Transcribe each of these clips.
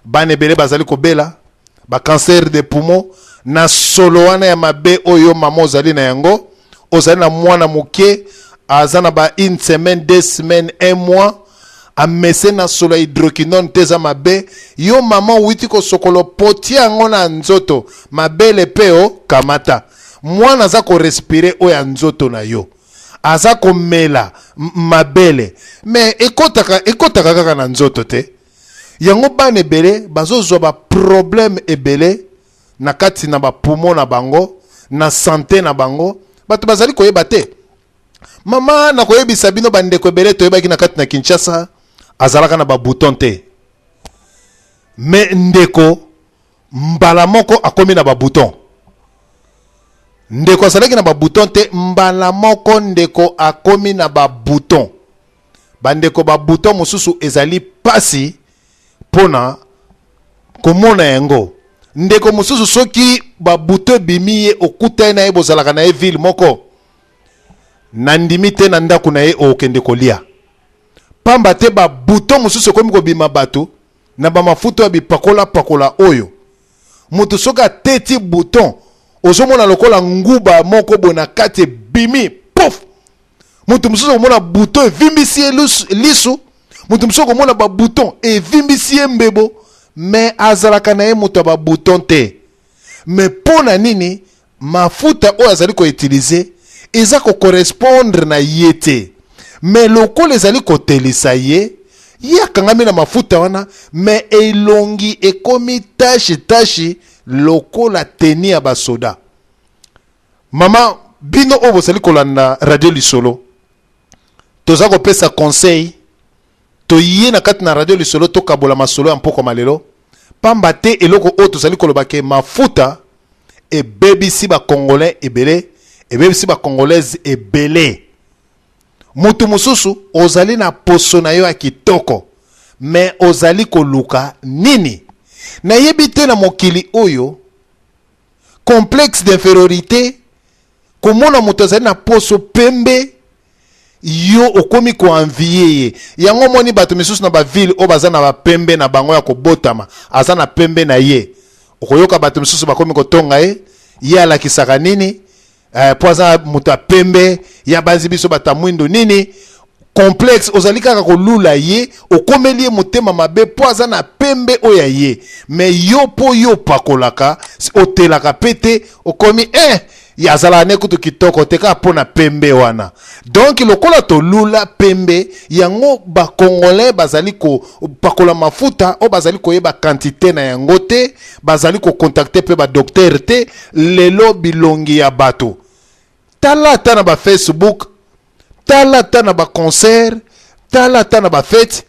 Bana ebele bazali kobela ba cancer de poumon na solo wana ya mabe oyo mama ozali na yango. Ozali na mwana moke aza na ba une semaine, deux semaines, un mois, amese na solo ya hydroquinone te, eza mabe. Yo mama owiti kosokola, poti yango na nzoto, mabele mpe okamata. Mwana aza korespirer oyo ya nzoto na yo, aza komela mabele, mais ekotaka kaka na nzoto te. Yango bana ebele bazozwa baproblème ebele na kati na bapoumon na bango, na santé na bango, bato bazali koyeba te. Mama, nakoyebisa bino, bandeko ebele toyebaki na kati na Kinshasa azalaka na babouton te, mais ndeko mbala moko akomi na babouton. Ndeko azalaki na babouton te, mbala moko ndeko akomi na babouton. Bandeko, babouton mosusu ezali pasi mpona komona yango. Ndeko mosusu, soki babouton ebimi ye, okutani na ye, bozalaka na ye ville moko, nandimi te na ndako na ye okende kolia, pamba te babouton mosusu ekomi kobima bato na bamafuta ya bipakola-pakola oyo. Moto soki ateti bouton, ozomona lokola nguba moko boye na kati ebimi, pof. Moto mosusu okomona bouton evimbisi ye lisu, moto mosusu okomona babouton evimbisi ye mbebo, mais azalaka na ye moto ya babouton te. Mais mpo na nini mafuta oyo azali koutiliser eza kocorrespondre na ye te? Mais lokola ezali kotelisa ye, ye akangami na mafuta wana, mais elongi ekomi tache tache lokola tenue ya basoda. Mama, bino oyo bozali kolanda Radio Lisolo, toza kopesa conseil. Toye na kati na Radio Lisolo, tokabola masolo ya mpokwa malelo, pamba te eloko oyo tozali koloba ke mafuta ebebisi bacongolais ebele, ebebisi bacongolaise ebele. Motu mosusu ozali na poso na yo ya kitoko, mais ozali koluka nini? Nayebi te. Na mokili oyo, complexe d'infériorité, komona moto azali na poso pembe, yo okomi koenvier ye. Yango omoni bato misusu na baville oyo baza na bapembe na bango ya kobotama, aza na pembe na ye, okoyoka bato misusu bakomi kotonga ye, ye alakisaka nini mpo aza moto ya pembe, ya banzi biso bato ya mwindo nini. Complexe, ozali kaka kolula ye, okomeli ye motema mabe mpo aza na pembe oyo ya ye. Mais yo, mpo yo opakolaka, otelaka mpe te, okomi ye azalaka ne kutu kitoko te kaka mpo na pembe wana. Donc lokola tolula pembe yango, bacongolais bazali kopakola mafuta oyo bazali koyeba quantité na yango te, bazali kocontacter mpe badocteur te. Lelo bilongi ya bato, tala ata na bafacebook, tala ata na baconcert, tala ata na bafête.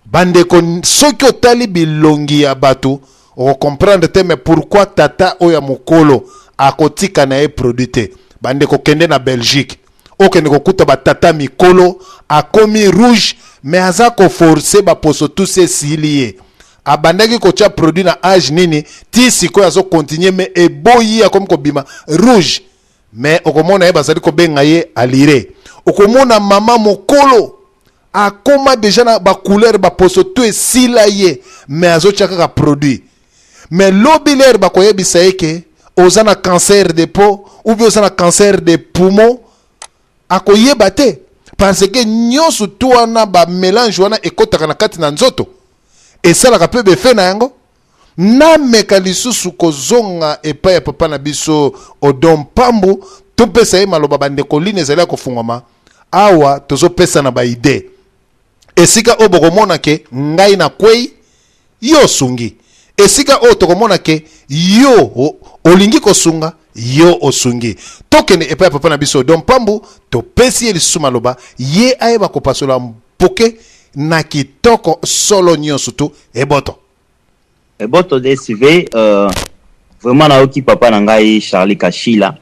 Bandeko, soki otali bilongi ya bato, okocomprendre te. Mais pourquoi tata oyo ya mokolo akotika na ye produit te? Bandeko, kende na Belgique, okende kokuta batata mikolo akomi rouge, mais aza koforcer baposo tusi esili ye. Abandaki kotia produit na age nini ti sikoyo azocontinuer, mais eboyi, akomi kobima rouge, mais okomona ye bazali kobenga ye alire. Okomona mama mokolo akoma déjà na bacouleur, baposo to esila ye, mais azotia kaka produit. Mais lobi lere bakoyebisa ye ke oza na cancer de peau ou bien oza na cancer de poumon, akoyeba te, parce que nyonso tu wana, bamélange wana ekɔtaka na kati na nzoto, esalaka mpe befe na yango. Nameka lisusu kozonga epai ya papa na biso Odon Pambu, topesa ye maloba. Bandeko, line ezali ya kofungwama awa, tozopesa na baidées. Esika oyo bokomona ke ngai nakwei, yo osungi. Esika oyo tokomona ke yo olingi kosunga, yo osungi. Tokende epai ya papa na biso Odon Pambu, topesi ye lisusu maloba, ye ayeba kopasola mpoke na kitoko solo nyonso tu eboto. Eboto DSV. Vraiment nayoki papa na ngai Charlie Kashila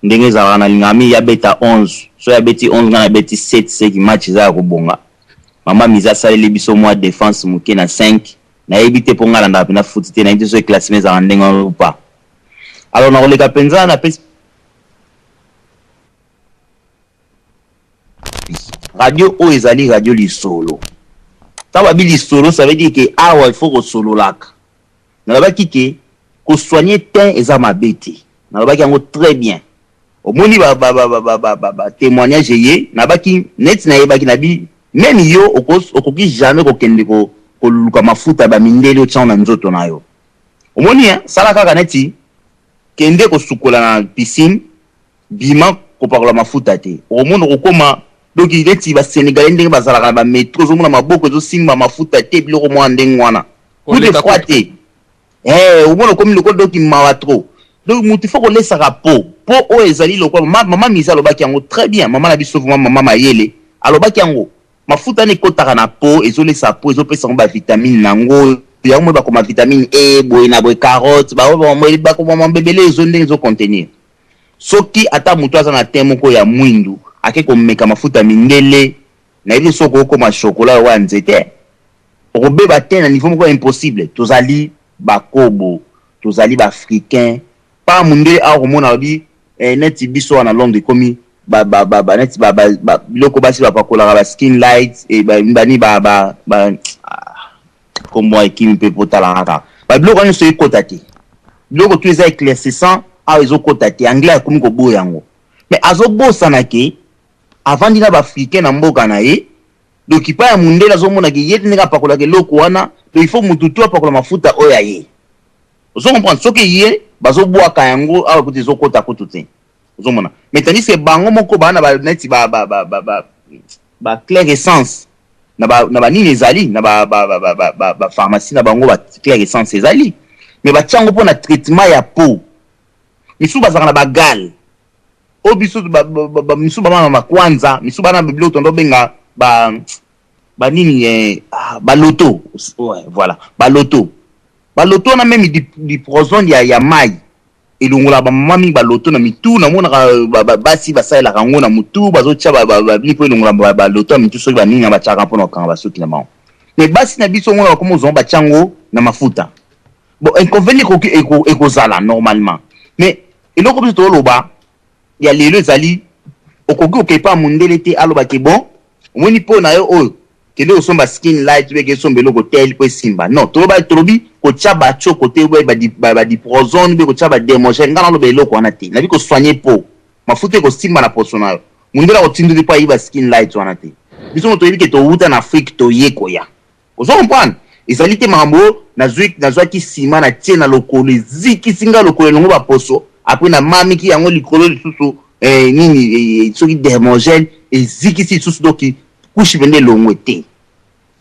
ndenge ezalaka. Nalingaka mingi abeta 11. So abeti 11, ngai nabeti 7, seki match eza ya kobonga. Mama Miza asaleli biso mwa défense moke na 5. Nayebi te, mpo ngai alandaka mpenza foot te, nayebi te soki classement ezalaka ndenge wana ou pas. Alors nakoleka mpenza, napesi radio oyo ezali Radio Lisolo. Ntango babi lisolo, ça veut dire ke awa il faut kosololaka. Nalobaki ke kosoigner teint eza mabe te, nalobaki yango très bien. Omoni batémoignage ye nabaki neti nayebaki nabi même yo okoki jamais kokende koluka mafuta ya bamindele otiango na nzoto na yo. Omoni, sala kaka neti kende kosukola na piscine, bima kopakola mafuta te, okomona okokoma donc neti Basénégalais ndenge bazalaka na bamétro, ozomona maboko ezosimba mafuta te, biloko mwana ndenge wana, coup de froid te. Omona okomi lokola donc mawa trop. Donc motu faut kolesaka po oyo ezali lokola mama Misa alobaki yango très bien. Mama na biso vraiment, mama mayele, alobaki yango: mafuta wana ekɔtaka na po, ezolesa po, ezopesa yango bavitamine nango. Yango moi bakoma vitamine E boye na boye, carotte, bakoma mbebele, ezo ndenge ezocontenir. Soki ata moto aza na te moko ya mwindu, ake komeka mafuta mindele, nayebi soki okokoma chocolat oyo ya nzete, okobeba te na niveau moko impossible. Tozali bakobo, tozali Baafricain pa mundele. Awa komona alobi neti biso wana Londres ekomi neti biloko basi bapakolaka, ba Skin Light, bani ba kombo ekimi mpe potala kaka babiloko wana nyonso ekota te. Biloko tu eza éclaircissant awa ezokota te. Anglais akomi koboya yango, mais azobosana ke avandi na Baafricain na mboka na ye. Donc epai ya mundele azomonaka ye te ndenge apakolaka eloko wana. Donc il faut mutu tu apakola mafuta oyo ya ye. Ozo comprendre? Soki ye bazobwaka yango awa, kutu ezokota kutu te, ozomona. Mais tandis que bango moko baa na neti ba claire essence na banini ezali na bapharmacie na bango, ba claire essence ezali, mais batia yango mpona traitement ya peau. Misusu bazalaka na bagale oyo biso, misusu bama na makwanza, misusu bana biloko tondo obenga ba banini, baloto. Ouais, voilà, baloto. Baloto wana, même diprozone ya mai elongolaka bamama mingi baloto na mitu. Namonaka basi basalelaka yango na mutu, bazotia babini mpo elongola baloto ya mitu. Soki banini na batiaka mpona kokanga basuki na bango. Mais basi na biso omona bakoma ozongo, batia yango na mafuta. Bon, inconvénient ekozala normalement, mais eloko biso toloba ya lelo ezali: okoki okepa mondele te, alobaki: "Bon, omoni mpo na yo oyo, kende kosomba Skin Light obe kesomba eloko tel mpo esimba." Non, toloba, tolobi kotia batioko te, obe badiprozone, obe kotia badermogel. Ngai naloba eloko wana te. Nabi kosoigner po mafuta ekosimba na poso na yo. Mondele akotindi te mpo ayiba Skin Light wana te. Biso mo toyebi ke towuta na Afrique, toye koya. Ozo comprendre? Ezali te makambo oyo nazwaki nsima na tie na lokolo, ezikisi nga lokolo, elongo baposo. Après namamiki yango likolo lisusu, nini, soki dermogel ezikisi lisusu, donc couche pende elongwe te.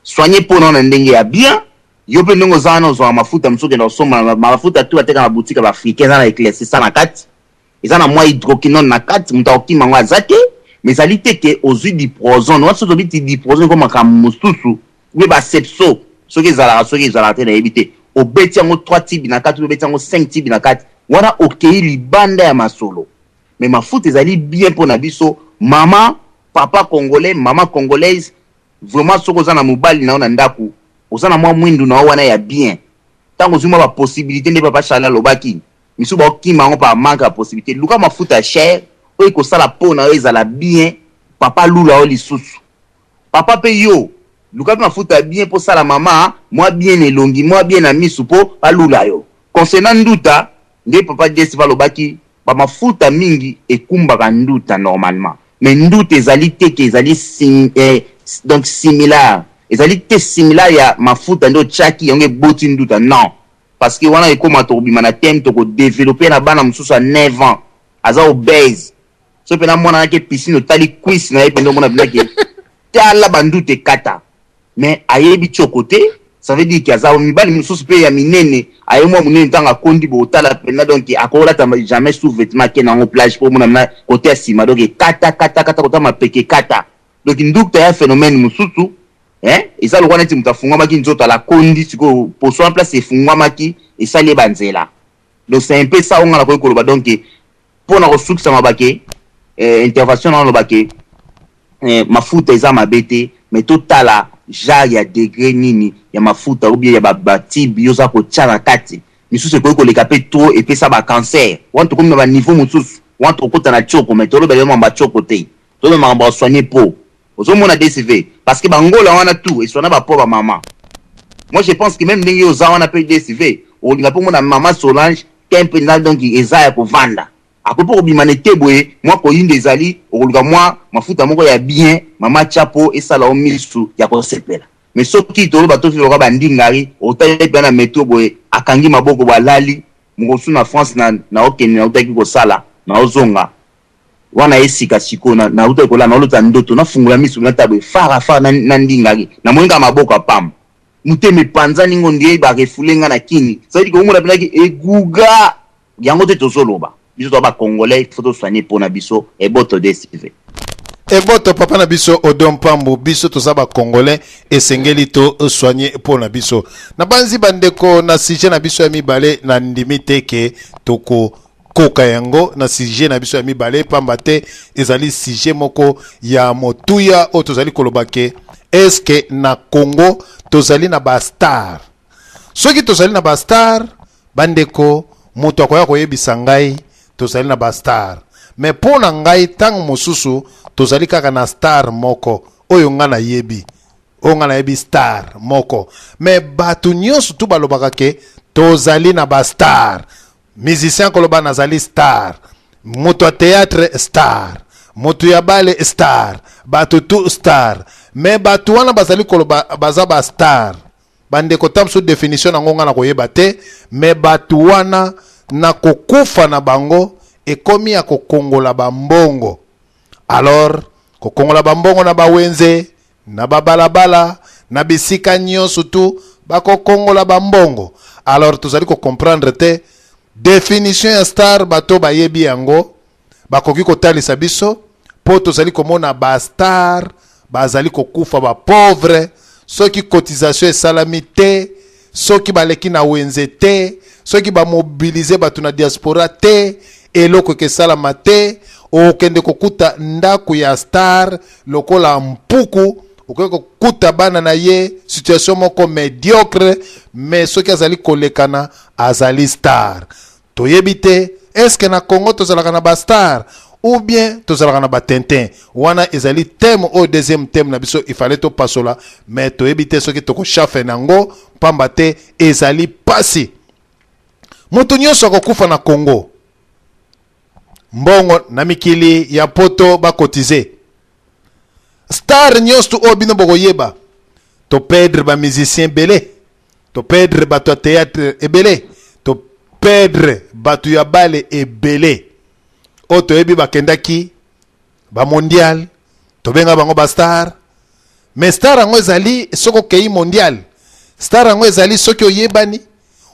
Soigne mpona na ndenge ya bien. Yo mpe ndenge oza wana, ozwaka mafuta mosusu, okenda kosomba mafuta tu bateka na boutique ya Baafricain, eza na éclaircissant na kati, eza na mwa hydroquinone na kati, moto akokima yango aza te. Mais ezali te ke ozwi diprozone wana. Soki tobi ti diprozone eko makambo mosusu ube basepso, soki ezalaka, soki ezalaka te, nayebi te. Obeti yango 3 tibi na kati, obeti yango 5 tibi na kati wana, okei libanda ya masolo. Mais mafuta ezali bien mpo na biso mama, papa congolais, mama congolaise. Vraiment, soki oza na mobali na yo na ndako, oza na mwa mwindu na yo wana ya bien, ntango ozwi mwa bapossibilité nde papa Charles alobaki, misusu baokima yango par manque ya possibilité. Luka mafuta ya cher oyo ekosala mpo na yo ezala bien. Papa lula yo lisusu, papa mpe yo luka mpe mafuta ya bien mpo osala mama mwa bien na elongi, mwa bien na misu, mpo balula yo. Concernant nduta, nde papa Jesi balobaki, bamafuta mingi ekumbaka nduta normalement, mais nduta ezali te ke ezali donc similaire, ezali te similaire ya mafuta nde otiaki yango eboti nduta. Non, parce que wana ekóma tokobima na thème, tokodévelopper na bana mosusu ya 9 ans aza obèse. So mpe na mwana nake piscine, otali cuisse na ye mpenza, omona mpenzake tala banduta ekata, mais ayebi tioko te. Ça veut dire ke aza mibali mosusu mpe ya minene, aye mwa monene, ntango akondi botala mpenza, donc akolata jamais sous vêtement, ake nango plage mpo omona na kote ya nsima, donc ekata kata kata, kota mapeke ekata. Donc ndukta ya phénomène mosusu, hein? Eza lokola neti moto afungwamaki nzoto, alakondi sikoyo poso wana place efungwamaki, esali ye banzela. Donc c'est un peu ça oyo nga nakoki koloba. Donc mpona kosukisama bake intervention na oloba ke mafuta eza mabe te, mais totala genre ya degré nini ya mafuta ou bien ya batibi yo oza kotia na kati. Misusu ekoki koleka mpe trop, epesa bacancer. Wana tokomi na baniveau mosusu, wana tokokota na tioko. Mais tolobela yo makambo ya tioko te, toloba makambo ya soigner po. Ozomona DCV parce que bangola wana tout eswana ba po ba mama. Moi je pense que même ndenge oza wana pe DCV olinga pe omona mama Solange teint penza donc eza ya kovanda. Akoki pe kobima na ete boye mwa koyinda ezali okoluka mwa mafuta moko ya bien mama atia po esala yo misu ya kosepela. Mais soki toloba to lokola ba ndingari otali penza na metro boye akangi maboko boye alali mokosu na France na naokende nautaki kosala naozonga Wana ye sika sikoyo na nawutaki kolala naolota ndoto nafungola misu natala boye fara fara na, na ndingari namoni kaka maboko ya pamba motema epanzani ngo ndie ba refoule nga na kini ça veut dire que omona penza ke eguga yango te tozoloba biso toza ba congolais il faut to soigner po na biso eboto DSV. Eboto papa na biso Odon Mpambu, biso toza ba congolais esengeli to soigner mpo na biso. Nabanzi bandeko na sujet na biso ya mibale na ndimi te ke toko koka yango na sujet na biso ya mibale pamba te ezali sujet moko ya motuya oyo tozali koloba ke eske na Congo tozali na ba star. Soki tozali na ba star bandeko, moto akoya koyebisa ngai tozali na ba star, mais mpo na ngai ntango mosusu tozali kaka na star moko oyo ngai nayebi, oyo ngai nayebi star moko, mais bato nyonso tu balobaka ke tozali na ba star. Musicien akoloba nazali star, moto ya theatre star, moto ya bale star, bato tout star. Mais bato wana bazali koloba baza ba star. Bandeko ta mosusu definition nango nga nakoyeba te, mais bato wana na kokufa na bango ekomi ya kokongola ba mbongo. Alors kokongola ba mbongo na ba wenze, na ba balabala, na bisika nyonso tu bakokongola ba mbongo. Alors tozali ko comprendre te definition ya star, bato bayebi yango bakoki kotalisa biso, po tozali komona ba star bazali kokufa ba pauvre soki cotisation esalami te, soki baleki na wenze te, soki ba mobiliser bato na diaspora te, eloko ekesalama te. Okende kokuta ndako ya star lokola mpuku, okoki kokuta bana na ye situation moko mediocre, mais soki azali kolekana azali star. Toyebi te est-ce que na Congo tozalaka na ba star ou bien tozalaka na ba tintin. Wana ezali thème oyo deuxième thème na biso il fallait topasola, mais toyebi te soki toko chafe nango, pamba te ezali pasi. Moto nyonso akokufa na Congo, mbongo na mikili ya poto bakotize star nyonso oyo bino bokoyeba. To perdre ba musicien ebele, to perdre bato ya théâtre ebele, to perdre bato ya bale ebele oyo toyebi bakendaki ba mondial, tobenga bango ba star. Mais star yango ezali soki okei mondial, star yango ezali soki oyebani,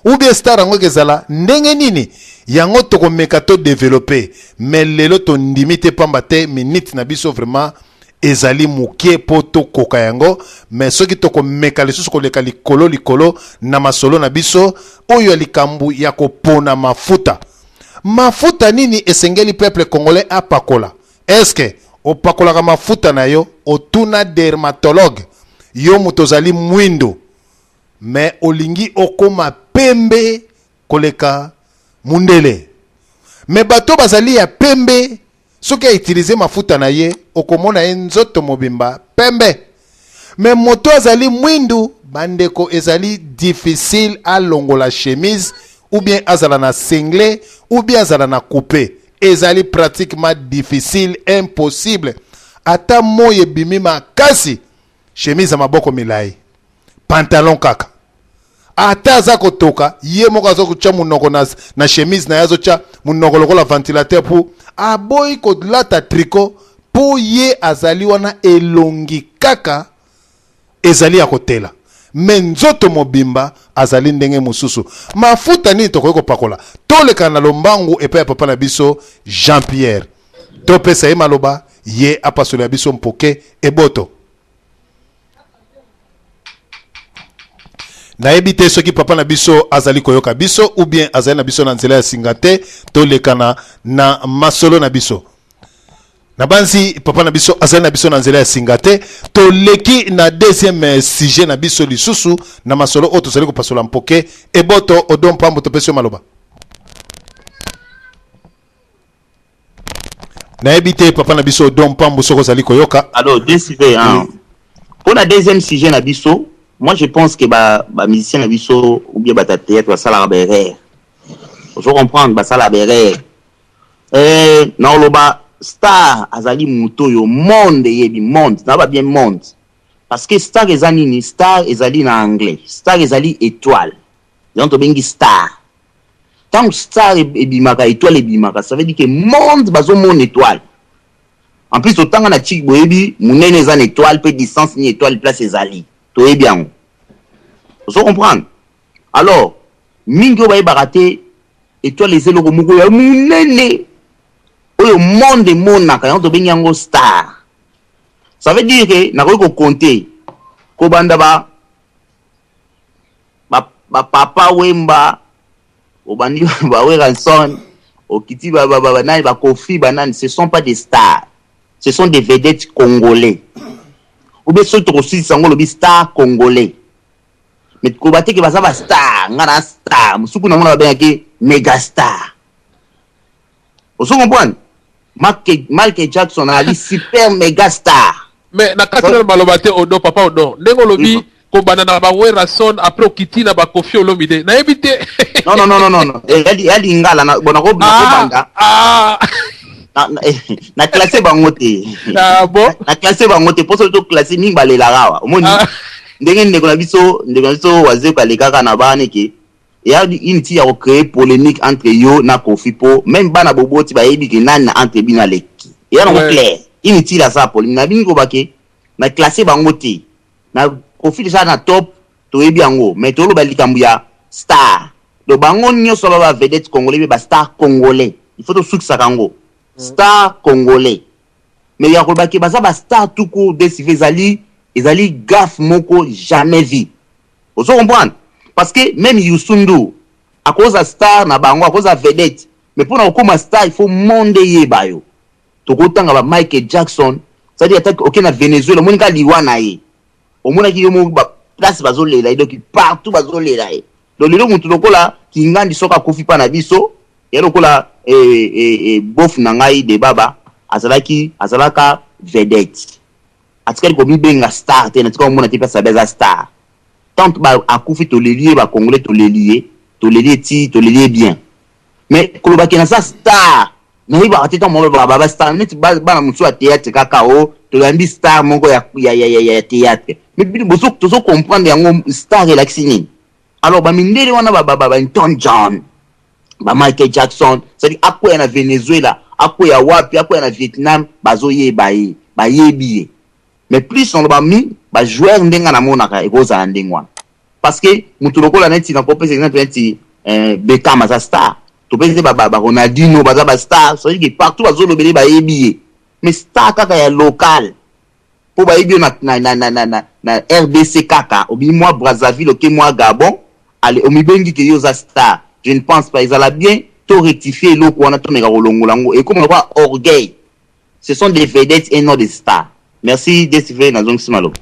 ou bien star yango ekezala ndenge nini? Yango tokomeka to développer, mais lelo tondimi te pamba te minute na biso vraiment ezali moke po tokoka yango. Mais soki tokomeka lisusu koleka likolo likolo na masolo na biso oyo ya likambo ya kopona mafuta, mafuta nini esengeli peuple congolais apakola? Est-ce que opakolaka mafuta na yo otuna dermatologue? Yo moto ozali mwindu mais olingi okoma pembe koleka mundele, mais bato bazali ya pembe soki a utiliser mafuta na ye okomona ye nzoto mobimba pembe, mais moto azali mwindu bandeko ezali difficile alongola chemise ou bien azala na singlet ou bien azala na coupe, ezali pratiquement difficile, impossible. Ata moyi ebimi makasi, chemise ya maboko milayi, pantalon kaka, ata aza kotoka ye moko aza kotya monoko na chemise na ye, azotya monoko lokola ventilateur po aboyi kolata tricot, po ye azali wana elongi kaka ezali ya kotela, me nzoto mobimba azali ndenge mosusu. Mafuta nini tokoki kopakola? Toleka na lombangu epai ya papa na biso Jean Pierre, topesa ye maloba, ye apasola biso mpoke eboto. Nayebi te soki papa na biso azali koyoka biso ou bien azali na biso na nzela ya singa te. Tolekana na masolo na biso. Nabanzi papa na biso azali na biso na nzela ya singa te. Toleki na deuxième sujet na biso lisusu na masolo oyo tozali kopasola mpoke eboto. Odon Mpambo, topesi yo maloba. Nayebi te, papa na biso Odon Pambu, soki ozali koyoka. Alors, DCV, hein. Pour la deuxième sujet na biso, moi je pense que ba ba musicien na biso ou bien ba théâtre basalaka ba erreur. Ozo comprendre, basala ba erreur. Na oloba star azali moto oyo monde eyebi, monde na ba bien monde, parce que star eza nini? Star ezali na anglais, star ezali étoile. Donc tobengi star, ntango star ebimaka, étoile ebimaka, ça veut dire que monde bazomona étoile. En plus, totanga na chik, boyebi monene eza na étoile mpe distance ni étoile place ezali, toyebi yango. Ozo comprendre? Alors mingi oyo bayebaka te, étoile eza eloko moko ya monene oyo monde emonaka, yango tobengi yango star. Ça veut dire que nakoki kocompter kobanda ba Papa Wemba, obandi ba Werrason, okiti banani, bakofi, banani, ce sont pas des stars, ce sont des vedettes congolais. Ou bien soki tokosilisa yango, olobi star congolais, mais koba te ke baza bastar. Nga na star mosuku nango na babengaki méga star. Ozo comprendre? Michael Jackson ali super méga star. Mais na kati na maloba te, Odo, papa Odo, ndenge olobi kobanda na baWerrason, après okiti na baKofi Olomide, nayebi te. Non, non, non, non, non, eya lingala bon, nakobanda na classe bango te. Ah, bon. Na classe bango te, mposo to classe mingi balelaka awa. Omoni ndenge ndeko na biso Wazeko alekaka na bana ke eya inutile ya kocréer polémique entre yo na Kofi, mpo même bana boboti bayebi ke nani na entre bino aleki, eya nango clair. Inutile asala polémique na bino koba ke na classe bango te. Na Kofi déjà na top, toyebi yango, mais toloba likambo ya star. Donc bango nyonso ba bavedette congolais mpe bastar congolais, il faut tosukisaka yango star congolais. Mais ya koloba ke baza bastar tout court, desive ezali gaffe moko jamais vu. Ozo comprendre? Parce que même Youssou N'Dour akoza star na bango, akoza vedette, mais mpona kokóma star, il faut monde eyeba yo. Tokotanga ba Michael Jackson, c'est-à-dire ata oke na Venezuela, omoni kaka liwa na ye, omonaki yo moko place bazolela ye, donc partout bazolela ye. Donc lelo motu lokola Kingandi, soki akufi mpa na biso, ya lokola bof na ngai de baba azalaki, azalaka vedette, atikali komibenga star te, natikali komona te mpe asabi aza star. Tant akufi, toleli ye, bacongolais toleli ye, toleli ye ti toleli ye bien. Mais kolobaki naza star, nayebaka te. Ntango moko ba star neti bana mosusu ya théâtre kaka, o toyambi star moko ya théâtre, mais bino tozo comprendre yango, star elakisi nini? Alors bamindele wana, ba Elton John, ba Michael Jackson, c'est-à-dire akwea na Venezuela, akwea wapi, akwea na Vietnam, bazoyeba ye, bayebi ye. Mais plus oloba mi bajoueur, ndenge namonaka ekozala ndenge wana, parce que moto lokola neti nakopesa exemple neti Beckham aza star, topesi te baRonaldinho baza bastar, c'est-à-dire que partout bazolobele, bayebi ye. Mais star kaka ya local, mpo bayebi yo na RDC kaka, obimi mwa Brazzaville, oke mwa Gabon, ale omibengi ke yo oza star, je ne pense pas ezala bien. To rectifier eloko wana, tomeka kolongola yango, ekoma lokola orgueil. Ce sont des vedettes et non des stars. Merci Desive, nazongisi maloba.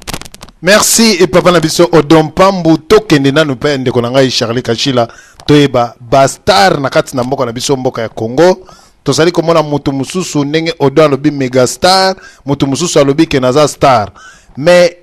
Merci e papa na biso Odon Pambu. Tokende nanu mpe ndeko na ngai Charlie Kashila, toyeba bastar na kati na mboka na biso, mboka ya Congo. Tozali komona motu mosusu, ndenge Odon alobi megastar, motu mosusu alobi ke naza star, mais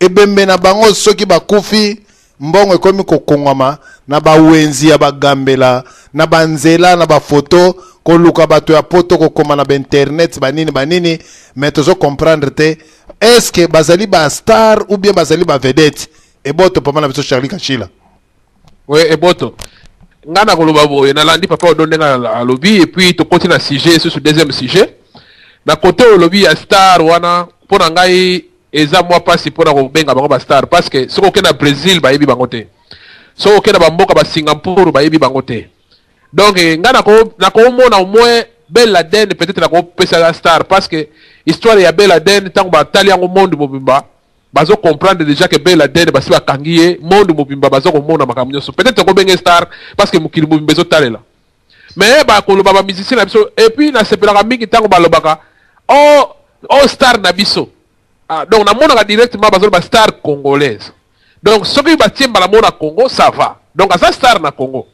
ebembe na bango soki bakufi, mbongo ekomi kokongwama na bawenzi ya bagambela na banzela na bafoto, koluka bato ya poto, kokoma na bainternet, banini banini. Mais tozo comprendre te, est ce que bazali bastar ou bien bazali bavedette? Eboto, papa na biso Charlie Kashila. We, eboto. Nga na koloba boye, nalandi papa Odo ndenge alobi, et puis tokoti na sujet susu, deuxième sujet. Na kote olobi ya star wana, mpo na ngai eza mwa mpasi mpona kobenga bango bastar, parce que soki okende na Brésil, bayebi bango te. Soki okende na bamboka baSingapour, bayebi bango te. Donc nga nakomona au moins Ben Laden, peut-être nakopesa star, parce que histoire ya Ben Laden, ntango batali yango, monde mobimba bazo comprendre déjà que Ben Laden basi bakangi ye, monde mobimba baza komona makambo nyonso. Peut-être okobenge star parce que mokili mobimba ezotalela. Mais bakoloba bamusicien na biso, et puis nasepelaka mingi ntango balobaka o star na biso. Ah, donc namonaka directement bazoloba star congolaise. Donc soki batie mbala moko na Congo, ça va. Donc aza star na Congo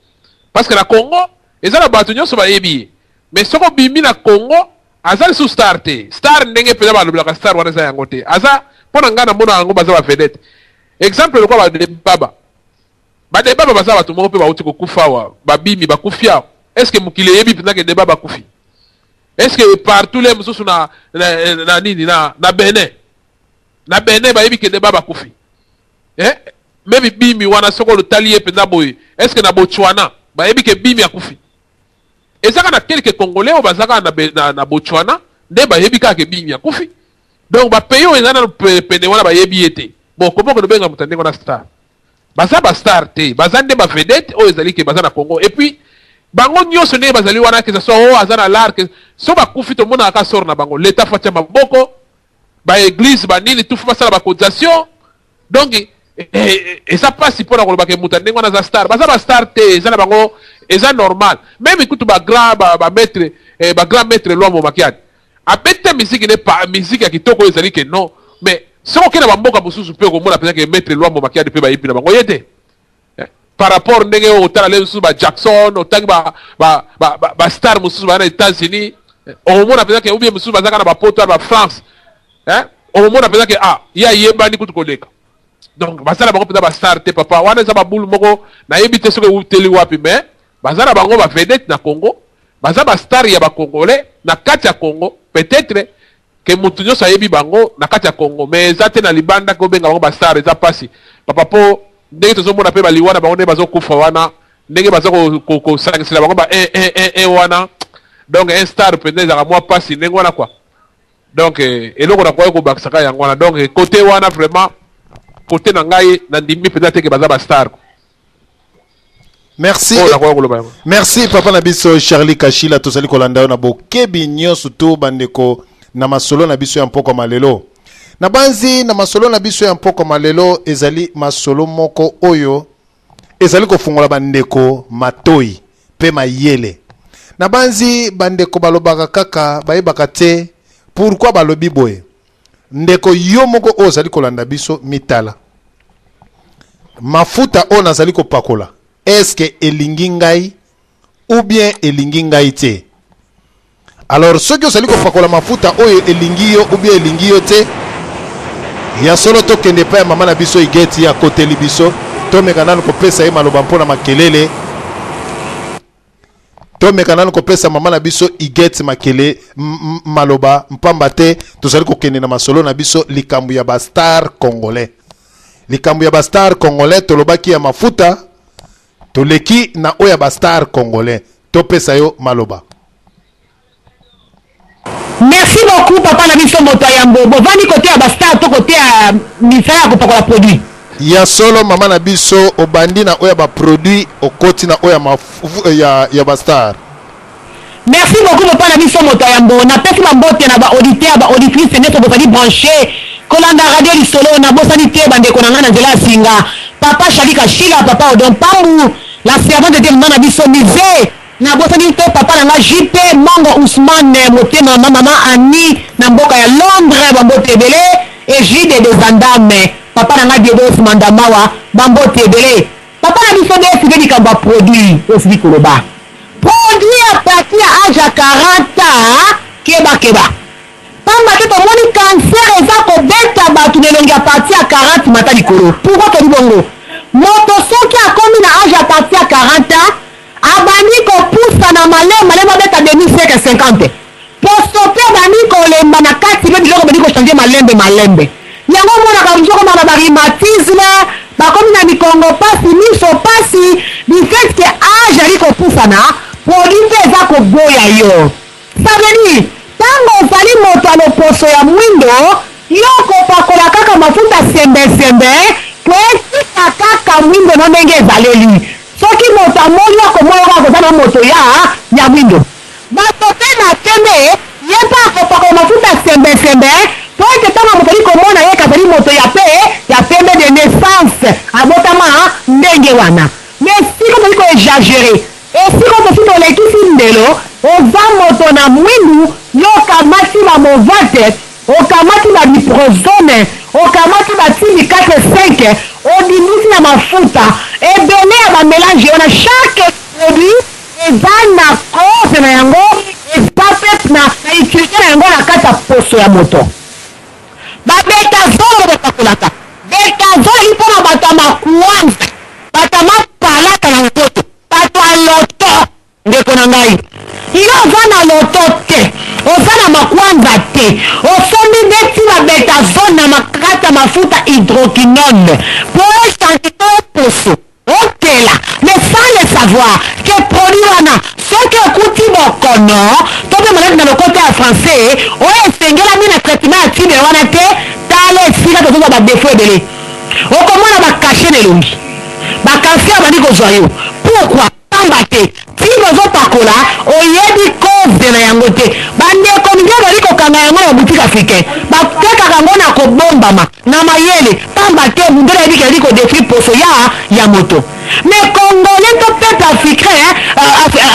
parce que na Congo eza na bato nyonso bayebi ye. Mais soki obimi na Congo, Aza lisusu star te. Star ndenge mpenza balobelaka star wana eza yango te. Aza mpo na ngai namona yango baza ba vedette. Exemple lokola ba Debaba. Ba Debaba baza bato moko mpe bauti kokufa awa, babimi bakufi awa. Est-ce que mokili eyebi mpenza ke Debaba akufi? Est-ce que partout le mosusu na, na, na nini na, na Benin, na Benin bayebi ke Debaba akufi? Eh? Meme bimi wana soki otali ye mpenza boye, est-ce que na Botswana bayebi ke bimi akufi? Eza kaka na quelques congolais oyo baza kaka na, na, na Botswana nde bayebi kaka ke bimi akufi. Donc ba pays oyo eza nanu pene wana bayebi ye te. Bon, comment okende obenga moto ya ndenge wana star? Baza ba star te, baza nde ba vedette oyo ezali ke baza na Congo. Et puis bango nyonso ndenge bazali wana, que ça soit oyo aza na l'art, que so bakufi tomonaka kaka sort na bango. L'État faut atia maboko, ba église ba nini tout faut basala ba cotisation. Donc eza pasi mpona koloba ke moto ya ndenge wana aza star. Baza ba star te, eza na bango eza normal. Même kutu ba grand ba, ba maître ba grand maître Luambo Makiadi abeta musique ne pa musique ya kitoko oyo ezali ke non, mais soki okende na bamboka mosusu mpe okomona mpenza ke maître Luambo Makiadi mpe bayebi na bango ye te. Par rapport ndenge oyo otala le mosusu ba Jackson, otangi ba, ba, ba, ba, ba star mosusu baza na États-Unis, okomona mpenza ke ou bien mosusu baza kaka na bapoto ya ba France, okomona mpenza ke ah, ye ayebani kutu koleka. Donc baza na bango mpenza ba star te papa, wana eza babulu moko nayebi te soki euteli wapi, mais baza na bango ba vedette na Congo, baza ba star ya ba congolais na kati ya Congo. Peut-être ke mutu nyonso ayebi bango na kati ya Congo, mais eza te na libanda ke obenga bango ba star, eza pasi papa. Po ndenge tozomona mpe baliwa na bango ndenge bazokufa wana, ndenge baza kosangisela bango ba 1 1 1 1 wana, donc un star mpenza ezalaka mwa pasi ndenge wana quoi. Donc eloko nakoki kobakisaka yango wana. Donc côté wana vraiment, côté na ngai nandimi mpenza te ke baza ba star. Merci. Oyo nakoki koloba yango. Merci papa na biso Charlie Kashila, tozali kolanda yo na bokebi nyonso to bandeko na masolo na biso ya mpokwa malelo. Na banzi na masolo na biso ya mpokwa malelo ezali masolo moko oyo ezali kofungola bandeko matoi pe mayele. Na banzi bandeko balobaka kaka bayebaka te pourquoi balobi boye. Ndeko yo moko oyo ozali kolanda biso, mitala mafuta oyo nazali kopakola, est-ce que elingi ngai ou bien elingi ngai te? Alors soki ozali kopakola mafuta oyo elingi yo ou bien elingi yo te, ya solo tokende epai ya mama na biso Igeti akoteli biso, tomeka nanu kopesa ye maloba mpona makelele. Tomeka nanu kopesa mama na biso Igeti makele maloba, mpamba te tozali kokende na masolo na biso likambo ya ba star congolais. Likambo ya ba star congolais tolobaki ya mafuta, toleki na oyo ya ba star congolais. Topesa yo maloba. Merci beaucoup papa na biso moto ya yambo. Bovandi kote ya ba star to kote ya misala ya kopakola produit? Ya solo mama na biso, obandi na oyo ya ba produit, okoti na oyo ya mafu, ya, ya ba star. Merci beaucoup papa na biso moto ya yambo. Napesi ba mbote na ba auditeurs, ba auditrices nyonso bozali branche kolanda radio Lisolo. Nabosani te bandeko na ngai na nzela ya singa, papa Charly Kashila, papa Odon Pambu, la servante de Dieu, mama na biso Mise. Nabosani te papa na nga JP Mongo Ousmane motema ma mama Annie na mboka ya Londres, ba mbote ebele. Egide de Zandame, papa na nga Diedos Mandamawa, ba mbote ebele. Papa na biso DSV, likambo ya produit osili koloba, produit à partir ya age ya 40 ans, keba keba, pamba te tomoni cancer eza kobeta bato na elongi à partir ya 40 mata likolo. Pourquoi tolobi bongo? Moto soki akomi na age à partir ya 40 ans, abandi kopusana malema malema, abeta demi siècle 50, poso mpe abandi kolemba na kati, mpe biloko ebandi kochange malembe malembe. Yango omonaka mosusu akomaka na barhumatisme, bakomi na mikongo pasi, miso pasi, du fait que age ali kopusana, produit mpe eza koboya yo. Ça veut dire ntango ozali moto ya loposo ya mwindo, yo okopakola kaka mafuta sembesembe po etika kaka mwindo na ndenge ezaleli. Soki moto amoni yo, akomona yo kaka koza na moto ya mwindo. Bato mpe na pembe, ye mpe akopakola mafuta sembesembe po ete ntango moto ali komona ye kazali moto ya pe ya pembe de naissance, abotama ndenge wana. Mais esika tozali koexagere, esika tosi tolekisi ndelo, oza moto na mwindu, yo okamati ba movate, okamati ba diprozone, okamati ba tibi 4 5, odindisi na mafuta ebele ya ba melange wana. Chaque produit eza na cause na yango, eza mpe na utilité. poso ya moto. Babetazolo bopakolaka betazolo ezali mpo na bato ya makwanza, bato ya mapalata na nzoto, bato ya loto. Ndeko na ngai, yo oza na loto te, oza na makwanza te, osombi nde ti ba betazone na makata ya mafuta hydroquinone po e changer to poso otela, mais sans le savoir que produit wana soki okuti bokono to pe maladi na lokota ya français oyo esengelami na traitement ya tube wana te, tala esika tozozwa ba defaut ebele, okomona ba cachet na elongi, ba cancer ebandi kozwa yo. Pourquoi? Pamba te tube ozo pakola oyebi cause na yango te. Ba ndeko mindele bazali kokanga yango na ba boutique africain. Ba tekaka yango na kobombama, na mayele. Pamba te mundele ayebi ke ezali ko detruire poso ya ya moto. Mais congolais to peuple africain,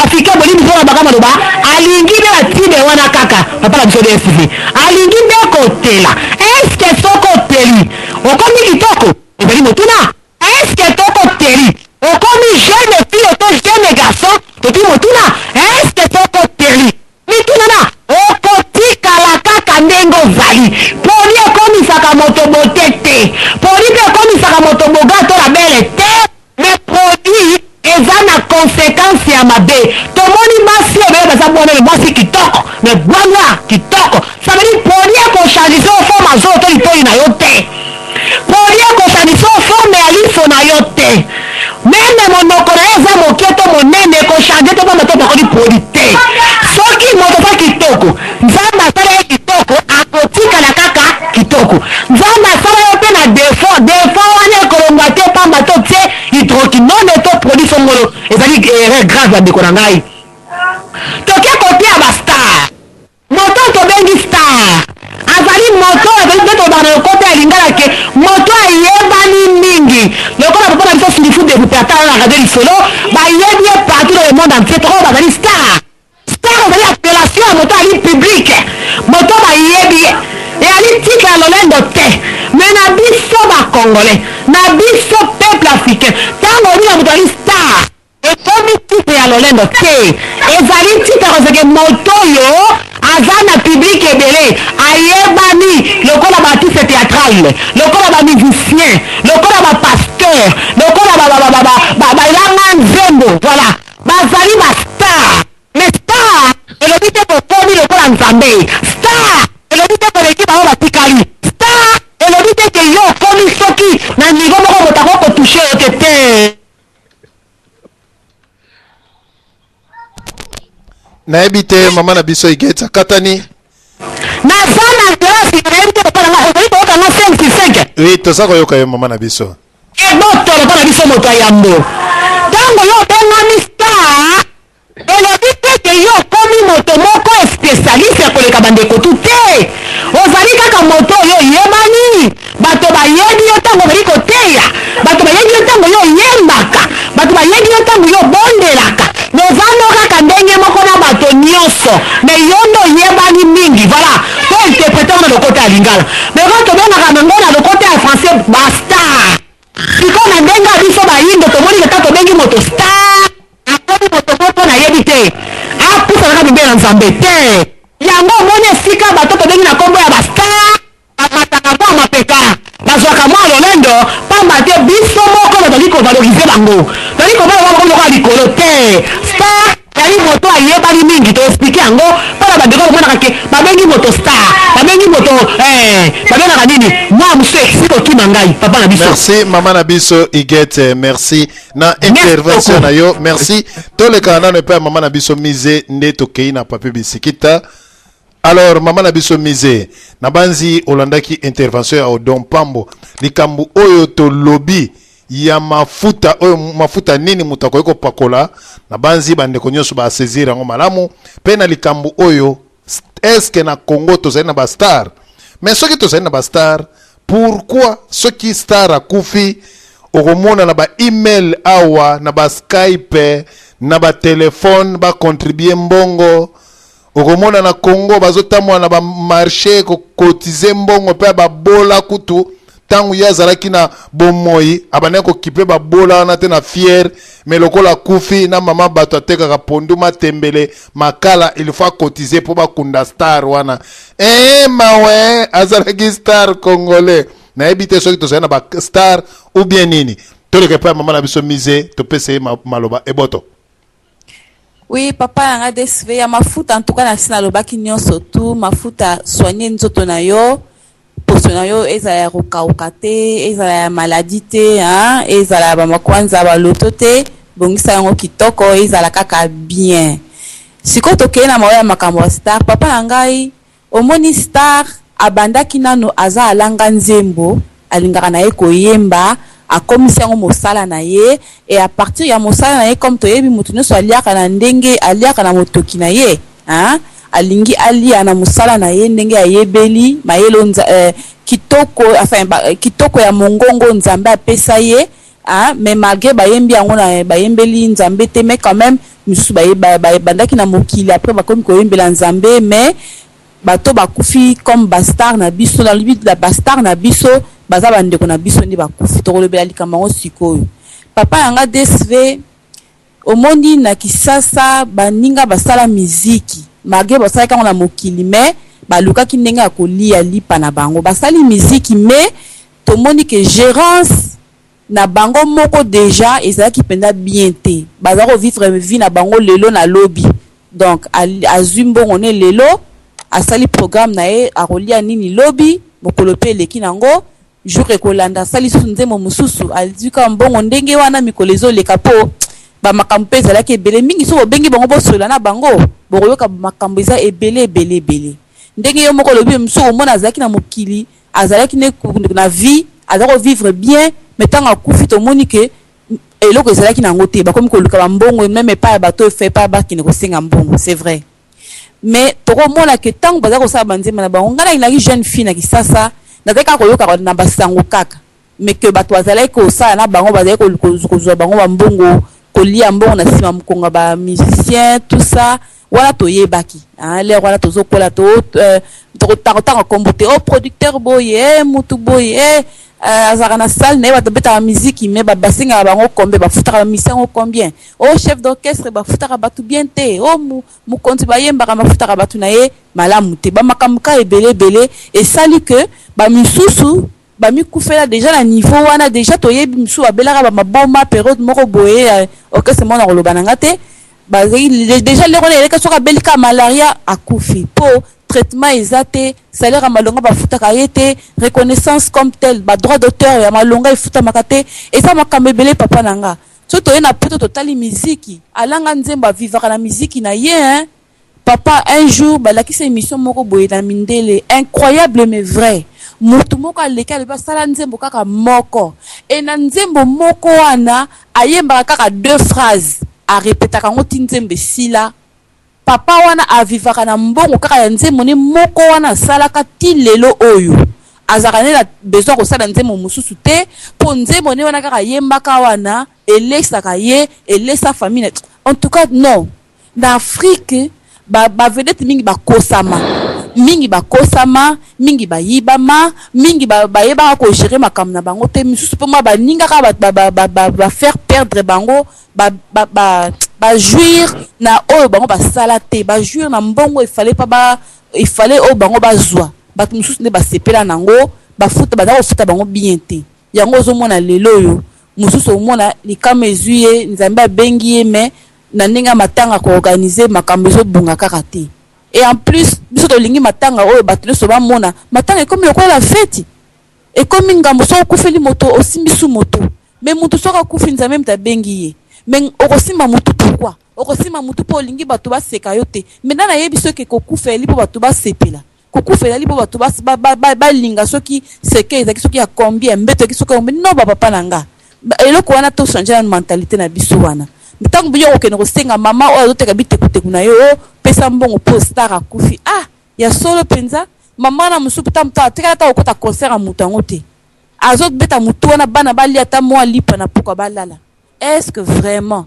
africain bolimbisi nga nalobaka maloba, alingi nde ba tube wana kaka. Papa na biso DSV alingi nde kotela. Est ce que soki oteli okomi kitoko? Ezali motuna. Est ce que toko teli okomi jeune fille to jeune garçon totuni motuna est ce que toko teli mituna na okotikala kaka ndenge ozali poli ekomisaka moto beaute te poli pe ekomisaka moto boga to la belle te mais produit eza na consequence ya mabe tomoni basi ebele baza bwana mais mwasi kitoko mais bois noir kitoko ça veut dire produit eko changer yo forme ya zolo to litoyi na yo te produit eko changer yo forme ya liso na yo te meme monoko na yo eza moke to monene eko changer te pamba te opakoli produit te soki moto aza kitoko Nzambe asala ye kitoko akotikala kaka kitoko. Nzambe asala yo pe na defaut, defaut wana ekolongwa te pamba te otie hydroquinone to produit songolo. Ezali erreur grave ba ndeko na ngai. Toke kote ya ba star. Moto oyo tobengi star azali moto oyo azali nde tolobaka na lokota ya lingala ke moto ayebani mingi lokola papa na biso Silifu de Ruperta na radio lisolo bayebi ye partout dans le monde entier tokoloba azali star. Star ezali appellation ya moto ali public, moto bayebi ye. Eyali titre ya lolendo te. Mais na biso ba congolais, na biso peuple africain, tango olobi na moto ali star, ekomi titre ya lolendo te. Ezali titre ya kozala ke moto oyo aza na public ebele, ayebani lokola ba artistes theatrales, lokola ba musiciens, lokola ba pasteurs, lokola ba ba langa nzembo, voilà. Bazali ba star mais star elobi te bokomi lokola nzambe star elobi te koleki bango batikali star elobi te ke yo okomi soki na niveau moko moto akoki ko touche yo te te. Nayebi te mama na biso Huguette akatani. Naza na nzela ya sika nayebi te papa na nga ozali koyoka nga 5 sur 5? Oui toza koyoka yo mama na biso. Eboto lokola biso moto ya yambo. Tango yo obengami star, elobi te ke yo okomi moto moko especialiste ya koleka ba ndeko tout te. Ozali kaka moto oyo oyebani, bato bayebi yo tango ozali koteya, bato bayebi yo tango yo oyembaka, bato bayebi yo tango yo obondelaka. Mais oza no kaka ndenge moko na bato nionso, mais yo nde oyebani mingi. Voilà, to interpreter yango na lokota ya lingala. Mais oyo tobengaka nango na lokota ya français ba star. Sikoyo na ndenge ya biso bayindo tomoni ke tango tobengi moto star akomi moto moko nayebi te apusana kaka pembeni na Nzambe te. Yango omoni esika bato tobengi na kombo ya ba star bamataka mwa mapeka, bazwaka mwa lolendo pamba te biso moko tozali ko valoriser bango, tozali komona bango bakomi lokola likolo te. Star Ezali moto ayebani mingi to explique yango pona ba ndeko bomonaka ke babengi moto star babengi moto eh babengaka nini mwa mosusu esi kokima ngai papa na biso. Merci maman na biso Huguette merci na intervention na yo merci tolekana nano epai ya maman na biso Mise nde tokei na papi bisikita Alors maman na biso Mise, nabanzi olandaki intervention ya Odon Pambo, likambo oyo tolobi ya mafuta oyo, mafuta nini moto akoki kopakola, nabanzi bandeko nyonso ba saisir yango malamu, pe na likambo oyo est-ce que na Congo tozali na ba star? Mais soki tozali na ba star, pourquoi soki star akufi okomona na ba email awa na ba Skype na ba telephone ba contribuer mbongo Okomona na Congo bazo tambola na ba marche ko cotiser mbongo pe ya ba bola kutu Ntango ye azalaki na bomoi, abandaki kokipe babola wana te na fiere. Mais lokola akufi na mama, bato atekaka pondu, matembele, makala, il faut acotiser mpo bakunda star wana. E mawe, azalaki star congolais. Nayebi te soki tozali na bastar ou bien nini. Toleka epai ya mama na biso Mise, topesa ye maloba. Eboto. Oui, papa yanga DSV ya mafuta, en tout cas nasi nalobaki nyonso tu. Mafuta, soigne nzoto na yo, poso na yo ezala ya kokauka te, ezala ya maladie te, hein? Ezala ya bamakwanza, baloto te. Bongisa yango kitoko, ezala kaka bien. Sikoyo tokei na mawa ya makambo ya star. Papa na ngai, omoni, star abandaki nano aza alanga nzembo, alingaka na ye koyemba, akomisi yango mosala na ye. E à partir ya mosala na ye, comme toyebi, moto nyonso aliaka na ndenge aliaka na motoki na ye, hein? Alingi alia na mosala na ye ndenge ayebeli mayele, kitoko, enfin kitoko ya mongongo Nzambe apesa ye, hein? Mais malgré bayembi yango na bayembeli Nzambe te, mais quand même misusu bandaki na mokili, après bakomi koyembela Nzambe. Mais bato bakufi comme bastar na biso, nalobi bastar na biso baza bandeko na biso nde bakufi. Tokolobela likambo yango sikoyo. Papa yanga DSV, omoni, na Kisasa baninga basala miziki, malgré basalaki yango na mokili, mais balukaki ndenge ya kolia lipa na bango, basali miziki. Mais tomoni ke gérance na bango moko déjà ezalaki mpenza bien te. Baza kovivre vie na bango lelo na lobi. Donc azwi mbongo ne lelo, asali programme na ye, akolia nini lobi, mokolo mpe eleki nango, jour ekolanda asali susu nzembo mosusu, azwi kaka mbongo ndenge wana. Mikolo ezoleka mpo bamakambo mpe ezalaki ebele mingi. So bobengi bango, bosola na bango, bokoyoka makambo eza ebele ebele ebele. Ndenge yo moko olobi, mosusu omona azalaki na mokili, azalaki ne na vie, aza kovivre bien, mais ntango akufi, tomoni ke eloko ezalaki nango te. Bakomi koluka bambongo même epai ya bato, efe epai bakende kosenga mbongo. C'est vrai, mais tokomona ke ntango baza kosala banzembo na bango, ngai nalingaki jeune fille na Kisasa, nazalaki kaka koyoka na basango kaka, mais ke bato bazalaki kosala na bango, bazalaki kozwa bango bambongo, kolia mbongo na nsima mokongo ya bamusicien, tout ça wana toyebaki l'heure wana tozokola. Tokotanga kombo te, o producteur boye, mutu boye azalaka na salle na ye, bato babetaka miziki, mais basengaka bango combien, bafutaka bamusicien yango combien, o chef d'orchestre bafutaka bato bien te, o mokonzi bayembaka bafutaka bato na ye malamu te. Bamakambo ka ebele ebele esali ke bamisusu bamikufela déjà na niveau wana. Déjà toyebi misusu babelaka bamaboma période moko boye, orchestre moko na koloba na nga te, bazali déjà lero wana eleka, soki abeli ka malaria, akufi mpo traitement eza te, salaire ya malonga bafutaka ye te, reconnaissance comme tel, badroit d'auteur ya malonga efutamaka te. Eza makambo ebele, papa na nga. So toye na Poto, totali miziki, alanga nzembo, avivaka na miziki na ye, hein? Papa, un jour balakisa émission moko boye na mindele, incroyable mais vrai, motu moko aleki, alobi asala nzembo kaka moko, e na nzembo moko wana ayembaka kaka deux phrases, arepetaka yango ti nzembo esila. Papa wana avivaka na mbongo kaka ya nzembo ne moko wana asalaka ti lelo oyo. Azalaka nde na besoin kosala nzembo mosusu te, mpo nzembo nde wana kaka ayembaka wana elesaka ye, elesa famille. En tout cas non, na Afrique bavedete ba mingi bakosama mingi, bakosama mingi, bayibama mingi, bayebaka kogérer makambo na bango te. Misusu mpo ma baningaka bafaire perdre bango, bajouir na oyo bango basala te, bajouir na mbongo efale pa ba efale oyo bango bazwa. Bato mosusu nde basepela nango, bafuta, baza kofuta bango bien te. Yango ozomona lelo oyo mosusu omona likama ezwi ye, Nzambe abengi ye, mais na ndenge ya matanga koorganiser makambo ezobunga kaka te. Et en plus, biso tolingi matanga oyo bato nyonso bamona. Matanga ekomi lokola feti, ekomi ngambo. Soki okufeli moto, osimbi su moto, mais motu soki akufi, Nzambe moto abengi ye, mais okosimba motu pourquoi? Okosimba motu mpo olingi bato baseka yo te. Mais nani ayebi soki kokufa eli mpo bato basepela? Kokufa ezali mpo bato balinga soki seke ezalaki soki ya combien, mbeto ezalaki soki ya combien? Non, bapapa na nga, eloko wana tochange na mentalité na biso wana. Ntango yo okende kosenga mama oyo azoteka bitekuteku na yo, opesa mbongo mpo star akufi, ah, ya solo mpenza, mama wana mosusu ta moto atikala ata kokota concert ya moto yango te, azobeta motu wana, bana balia ata mwa lipa na pokwa balala. Est ce que vraiment,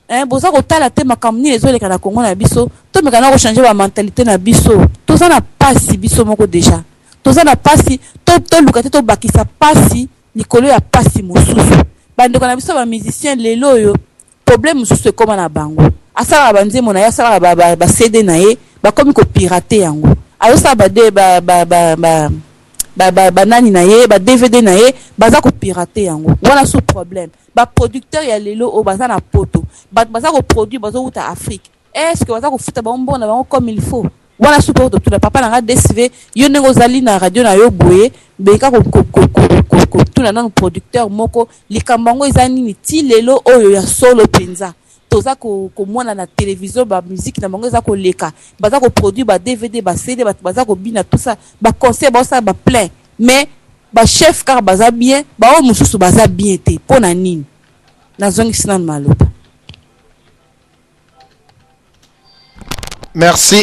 hein, boza kotala te makambo nini ezoleka na Kongo na biso? Tomeka na kochanger bamentalité na biso. Toza na pasi biso moko déjà. Toza na pasi, toluka te tobakisa pasi likolo ya pasi mosusu. Bandeko na biso ba musiciens lelo oyo, problème mosusu ekóma na bango. Asalaka banzembo na ye, asalaka ba CD na ye, bakomi kopirater yango. Azosala bade banani na ye, ba DVD na ye, baza kopirater yango. Wana su problème. Baproducteur ya lelo oyo baza na Poto, bato baza koproduire bazowuta Afrique, est ce que baza kofuta bango mbongo na bango comme il faut? Wana su mpe totuna papa na nga DSV. Yo ndenge ozali na radio na yo boye, beka kotuna nanu producteur moko likambo yango eza nini. Ti lelo oyo, ya solo mpenza, toza komona na télévision bamusique na bango eza koleka, baza koproduire ba DVD, ba CD, bato baza kobina, tout ça, baconcert baosala, baplein, mais bachef kaka baza bien, baoyo mosusu baza bien te. Mpo na nini? Nazongisi nanu maloba. Merci.